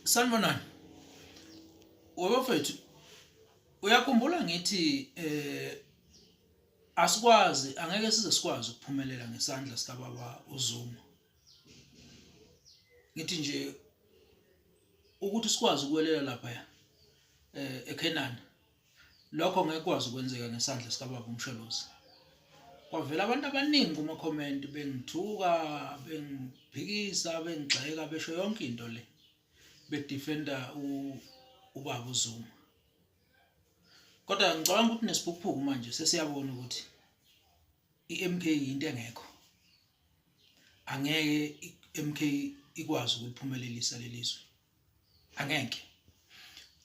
Sanibonani. Webafethu uyakhumbula ngithi asikwazi angeke size sikwazi ukuphumelela ngesandla sikababa uZuma. Ngithi nje ukuthi sikwazi ukuwelela lapha eKhenani lokho ngeke kwazi ukwenzeka ngesandla sikababa uMsholozi. Kwavela abantu abaningi kuma-comment bengithuka, bengiphikisa, bengigxeka, besho yonke into le bedefenda ubaba uZuma. Kodwa ngicabanga ukuthi nesiphukuphuku manje sesiyabona ukuthi i-MK yinto engekho. Angeke i-MK ikwazi ukuliphumelelisa lelizwe. Angeke.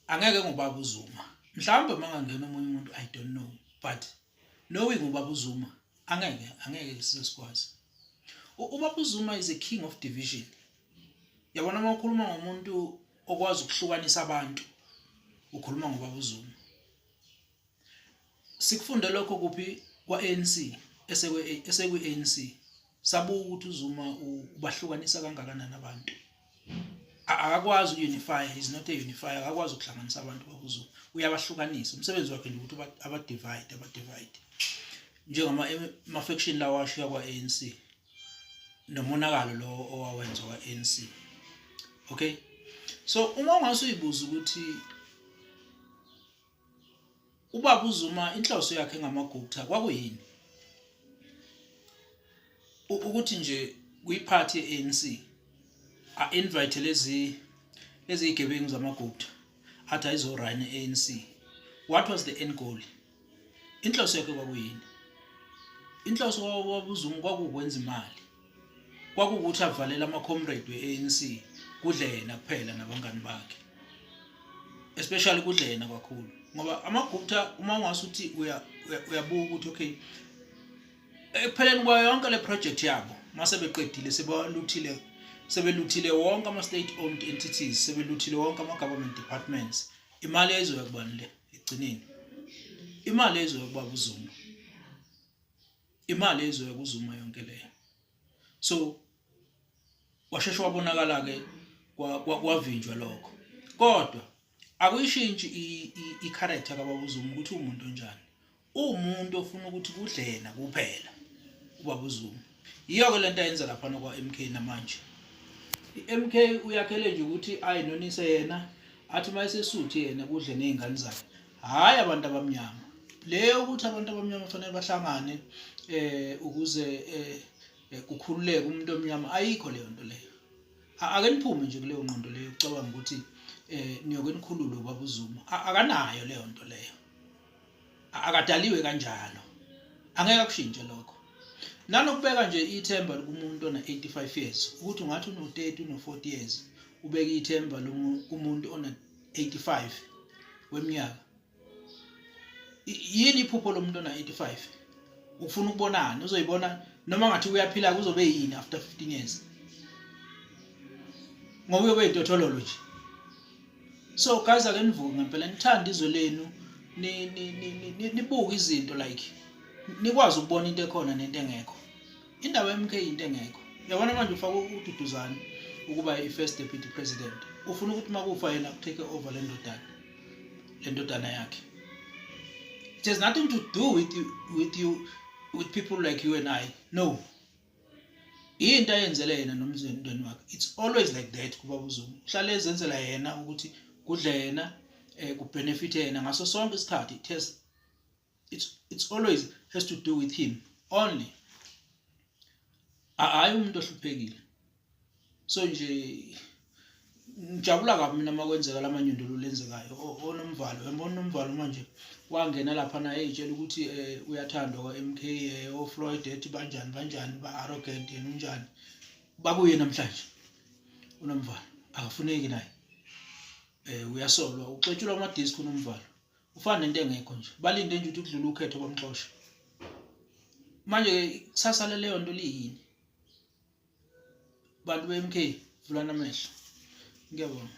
Angeke ngobaba uZuma. Mhlawumbe mangangena omunye umuntu, I don't know, but knowing ubaba uZuma, angeke size sikwazi. Ubaba uZuma is a king of division. Yabona uma ukhuluma ngomuntu okwazi ukuhlukanisa abantu, ukhuluma ngobaba uZuma. Sikufunde lokho kuphi? Kwa-ANC, esekwi-ANC. Sabuka ukuthi uZuma ubahlukanisa kangakanani abantu. Akakwazi uku-unify, he's not a unifier, akakwazi ukuhlanganisa abantu baba uZuma. Uyabahlukanisa. Umsebenzi wakhe nje ukuthi aba-divide, aba-divide. Njengama ama-faction lawa ashiya kwa-ANC nomonakalo lo owawenza kwa-ANC. Okay? So uma ungase uyibuza ukuthi ubaba uZuma inhloso yakhe ngamaGupta kwakuyini? Ukuthi nje kuyiphathi ye-ANC a-invite lezi zigebengu zamaGupta athi ayizorun i-ANC. What was the end goal? Inhloso yakhe kwakuyini? Inhloso kababa uZuma kwakukwenza imali. Kwakuwukuthi avalele ama-comrade we-ANC, kudle yena kuphela nabangani bakhe. Especially kudle yena kakhulu. Ngoba amaGupta uma ungase uthi uyabuka ukuthi okay, ekupheleni kwayo yonke le project yabo mase beqedile, sebeluthile wonke ama state owned entities, sebeluthile wonke ama government departments, imali yayizoya kubani le ekugcineni? Imali yayizoya kubaba uZuma. Imali yayizoya kuZuma yonke leyo. So washeshe wabonakala ke, kwavinjwa lokho. Kodwa akuyishintshi i-character kababa uZuma ukuthi umuntu onjani. Uwumuntu ofuna ukuthi kudle yena kuphela ubaba uZuma. Yiyo-ke lento ayenza laphana kwa-MK namanje. I-MK uyakhele nje ukuthi ayinonise yena, athi uma esesuthi yena kudle ney'ngane zakhe, hhayi abantu abamnyama. Leyo ukuthi abantu abamnyama kufanele bahlangane ukuze kukhululeke umuntu omnyama, ayikho leyo nto leyo. Ake niphume nje kuleyo ngqondo leyo ucabanga ukuthi niyoke nikhululwe ubaba uZuma. Akanayo leyo nto leyo. Akadaliwe kanjalo. Angeke akushintshe lokho. Nanokubeka nje ithemba kumuntu ona 85 years, ukuthi ungathi uno 30, uno 40 years, ubeke ithemba kumuntu ona 85 weminyaka. Yini iphupho lomuntu ona 85? Ufuna ukubonani? Uzoyibona noma ngathi uyaphila, kuzobe yini after 15 years? Ngoba uyobe yintothololo nje. So guys, ake nivuke ngempela, nithande izwe lenu, ni ni ni nibuke izinto, like nikwazi ukubona into ekhona nento engekho. Indaba ye-MK into engekho. Yabona manje ufaka uDuduzane ukuba i-first deputy president. Ufuna ukuthi makufa yena ku-take over le ndodana yakhe. It has nothing to do with you with people like you and I. No. Into ayenzele yena nomndeni wakhe. It's always like that kubaba uZuma. Uhlale ezenzela yena ukuthi kudle yena, kubenefit yena ngaso sonke isikhathi. It has it's always has to do with him only. Hayi umuntu ohluphekile. So nje ngijabula kabi mina makwenzeka lamanyundulu lenzekayo. Onomvalo, uyambona uNomvalo manje wangena lapha naye eyitshela ukuthi uyathandwa kwa-MK, oFloyd ethi banjani banjani, ba arrogant, yena unjani. Bakuye namhlanje. UNomvalo akafuneki naye. Uyasolwa, uxetshulwa ama-disc uNomvalo. Ufana nento engekho nje. Balinde nje ukuthi kudlule ukhetho bamxoshe. Manje ke kusasa leyo nto liyini? Bantu be-MK, vulani amehlo. Ngiyabonga.